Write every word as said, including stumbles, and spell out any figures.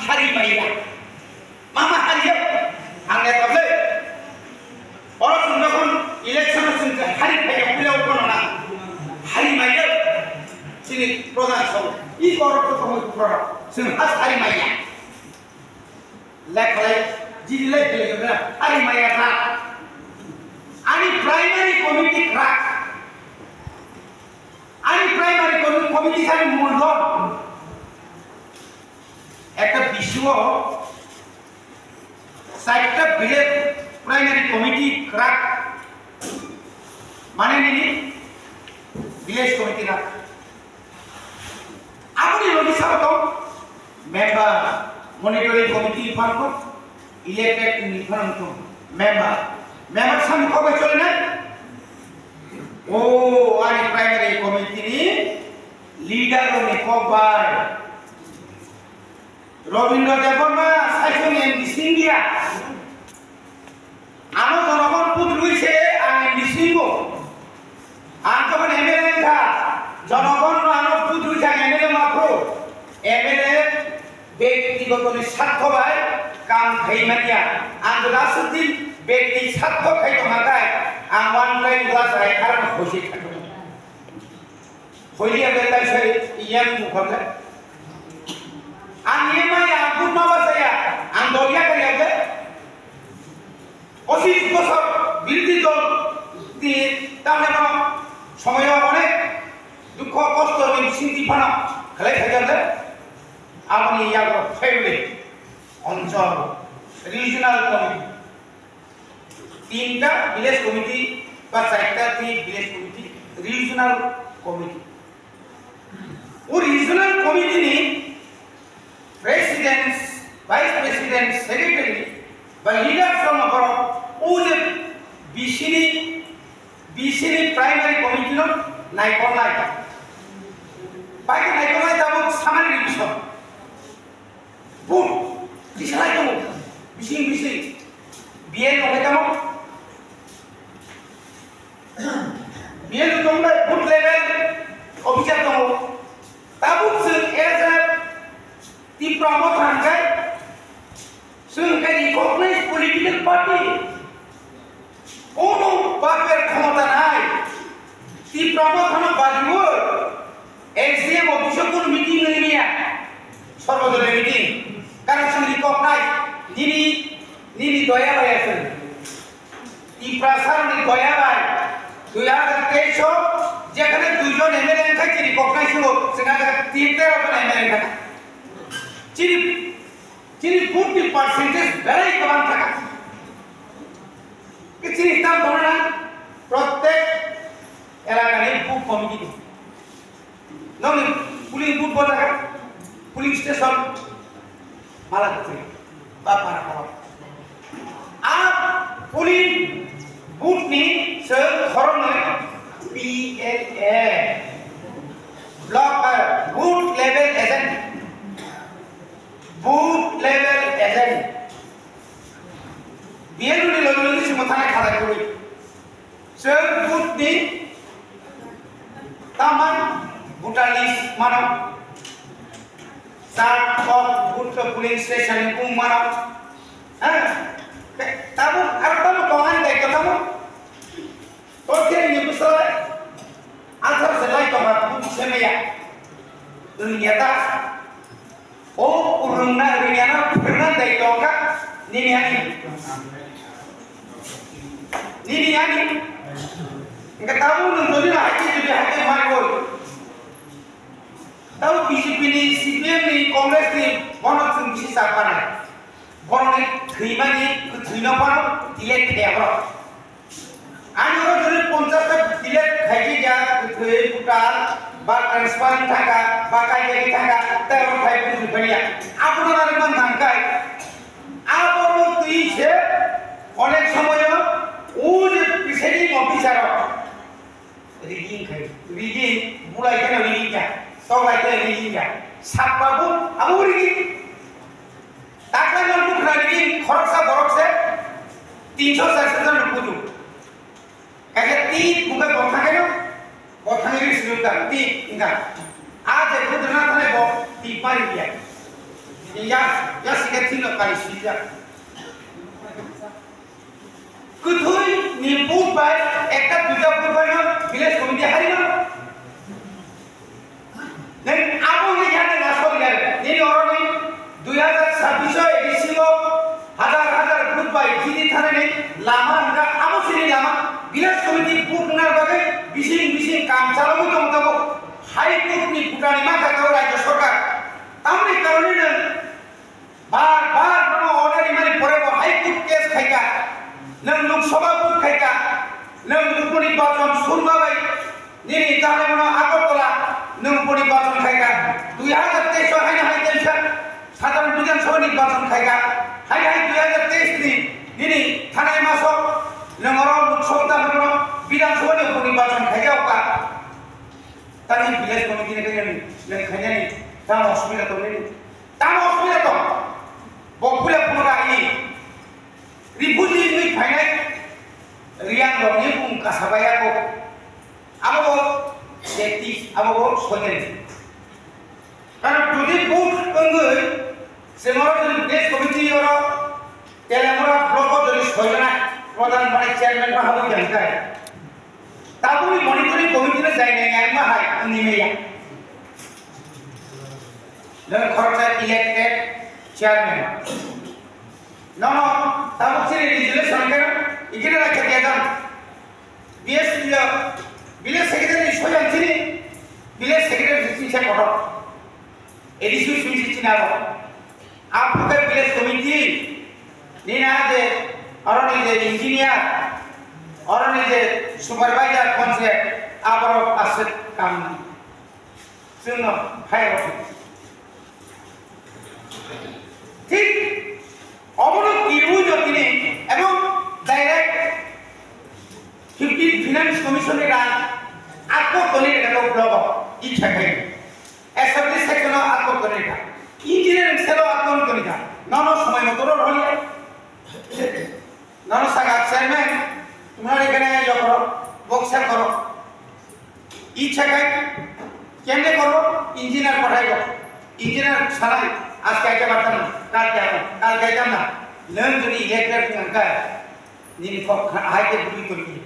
Hari maya. Mama hari ya. Ang ya tabe. Oro sung jokhon election sung hari phai ya puila ukono na. Hari maya. Sini prodan so. I koro ko komo koro. Sung has hari maya. Lekhalai, jiri lai kele kele, hari maya kha. Ani primary committee krak. Ani primary committee, committee kani muldo. Ekta bisio, saita village primary committee krak. Mane nini village committee krak. Aboni logi sabo tong member, monitoring committee ni phan tong, elected ni phan tong member. Member sami kok bai choli nai? O, ani primary committee ni leader rok ni kok bai. Robindra Debbarma, Saichung M D C India. Ano jonogon put rwi se ang M D C bo. Ang jokhon M L A wngkha, jonogon no ano put rwi se ang M L A ma phuru. M L A bektigoto ni sartho bai kam khai manya. Ang jodi aswk din bekti sartho khai tongma khe ang one time glass hai kharang hoise thangwi. Hoili ang tai sai yang bukham le. Ang yema ya, ang put ma ba saya, ang dol ya kari ya. পঁচিশ বছর বিরোধী দল দিয়ে তাহলে কোনো সময় অনেক দুঃখ কষ্ট এবং চিন্তি ভাবনা খেলে থাকে। আপনি ইয়ার ফেমিলি অঞ্চল রিজিওনাল কমিটি, তিনটা ভিলেজ কমিটি বা চারটা ভিলেজ কমিটি, রিজিওনাল কমিটি। ও রিজিওনাল কমিটি নি প্রেসিডেন্ট, ভাইস প্রেসিডেন্ট, সেক্রেটারি বা লিডার ফ্রম বড় ও যে বিসিনি, বিসিনি প্রাইমারি কমিটি নো নাইকর নাই। বাইরে নাইকর নাই তাবো সামান্য revision. Vote, bisalai tongo, bising bising. B L O khe tamo? B L O tongbai, booth level officer tongo. Tabuk chwng as a Tipra Motha hwnkhe, chwng khe recognized political party. Kono baper khomota nai. Tipra Mothano badiwo S D M office o kono meeting wngya. Sorbodolya meeting. Karon chwng recognize nini, nini doya bai aswng. Tiprasa ni doya bai. Dui hajar teis o jekhane duijon M L A wngkha chini recognize wngkha, chwng hajar tero jon M L A wngkha. Chini Chini vote ni percentage belai kwbang thaka. Ke chini tam tongna na, prottek elaka ni booth committee. Nokni polling booth bo thaka, polling station mala kutui ba para kolo. A polling booth ni se khoroknwi P L A, block, eh, booth level agent. Booth level agent. B L O ni logi logi chwng thanai khalai kwrwi. Chwng booth ni tamang voter list mano. Chart kok booth to polling station ni bung mano. Ha? Tabuk aro tamo tongan dai to tamo. Tokhe ni bwsai athar se lai tongma booth semaya. Rwngya ta. O rwngna rwngya no phwrwngna dai tongkha nini ani. Nini ani. Engkhe tabuk nwng jodi na haikhe jodi haikhe mai oi. Tabuk B J P ni, C P M ni, Congress ni bono chwng bisi cha panai. Borokni thwimani kwthwino phano delete khaiya borok. Ani oro jodi ponchash ta delete khaijak ya kwthwi voter ba transparent thangkha ba kaijagwi thangkha tei oro khai buji phaiya. Abono nari man thangkhai abono twi se onek somoyo o je presiding officer rok Rigging khai, rigging, bulai kheno rigging ya, toklai kheno rigging ya. Sakbabu abo rigging. Taklai no bukra rigging, khoroksa borok se tinso charso jon no buju. Kaisa ti buka bothang kheno, bothang ri siruk ta ti inga. A je budna thane bo ti pari ya. Ya, ya sikhe thino kari sijak. Kwthwi ni vote bai ekta duita vote bai no village committee hari mano. Neng abo ni yane na sori yare. Nini oro ni dui hazar sabbish o A D C o hazar hazar vote bai jini thani ni lama hingka abo sini lama village committee vote na bagwi bising bising kam chalo mo tong tong. High Court ni butani ma kha tao Rajya Sarkar. Tamni karone nang bar bar nono order rimani pore bo High Court case khaika. Nang Lok Sabha vote khaika. Nang uponi bachon surma bai nini tale mono Agartala nang uponi bachon khaika. Dui hazar teis o haino hai tensa sadharon Bidhan Sabha ni bachon khaika. Hai hai dui hazar teis ni nini thanai maso nang oro Lok Sabha tale mono Bidhan Sabha ni uponi bachon khaika oka. Tani village committee ni kanya ni, nang kanya ni, tamo osubida tong ni, tamo osubida tong. Bo pula pura ini, refugee ni phainai, riang rok ni bung kasabaya ko, abo bo safety, abo bo soitan. Karon jodi vote wngwi, se moro jodi village committee oro, Telemura block o jodi soijona, pradhan mane chairman ma habwi jangkai. Tabukni monitoring committee no jainai ang ma hai wngwi maya. Nang khoroksa elected chairman. Nono tabuk chini resolution khe ikhe na khe diya jang. B S ya village secretary soyan chini village secretary chini se kotor. A D C chini se chini abo. Aphuru khe village committee, nini a je, oroni je engineer, oroni je supervisor, contract, aborok aswk kamni. Chwngno phai rw. Thik obono kirwi no tini, ebong direct fifteen Finance Commission ni rang akko toni rega block o, icha khai. Assembly section o atkon toni kha. Engineering cell o atkon toni kha. Nono somoi moto ro rwliya. Nono saka chairman, tumhari kene yo koro, bok sel koro. Ichha khai, kemne koro, engineer pathai bo. Engineer sanai, aske aike bartam na, kal ke ano, kal ke tam na. Nang jodi electric nang kai, nini kok hai ke budi toni.